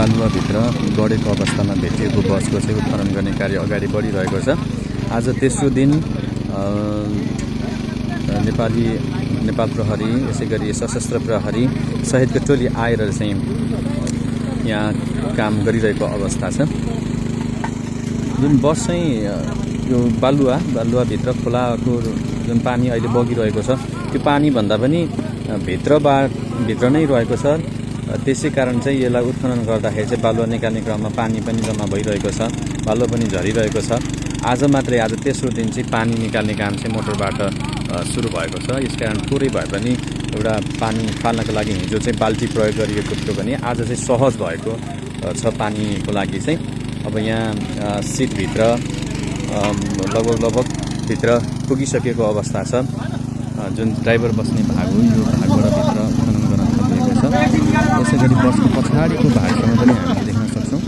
बालुवाभित्र गढेको अवस्थामा भेटिएको बसको चाहिँ उत्खनन गर्ने कार्य अगाडि बढिरहेको छ। आज तेस्रो दिन नेपाल प्रहरी, यसै गरी सशस्त्र प्रहरी सहितको टोली आएर चाहिँ यहाँ काम गरिरहेको अवस्था छ। जुन बस चाहिँ यो बालुवाभित्र खोलाको जुन पानी अहिले बगिरहेको छ त्यो पानी भन्दा पनि भित्र नै रहेको छ। त्यसै कारण चाहिँ यसलाई उत्खनन गर्दाखेरि चाहिँ बालुवा निकाल्ने क्रममा पानी पनि जम्मा भइरहेको छ, बालुवा पनि झरिरहेको छ। आज तेस्रो दिन चाहिँ पानी निकाल्ने काम चाहिँ मोटरबाट सुरु भएको छ। यसकारण थोरै भए पनि एउटा पानी फाल्नको लागि हिजो चाहिँ बाल्टी प्रयोग गरिएको थियो भने आज चाहिँ सहज भएको छ पानीको लागि चाहिँ। अब यहाँ सिटभित्र लगभग भित्र पुगिसकेको अवस्था छ। जुन ड्राइभर बस्ने भाग हो यो भागबाट भित्र उत्खनन गर्न थालिएको छ। यसै गरी बसको पछाडिको भागसम्म पनि हामीले देख्न सक्छौँ।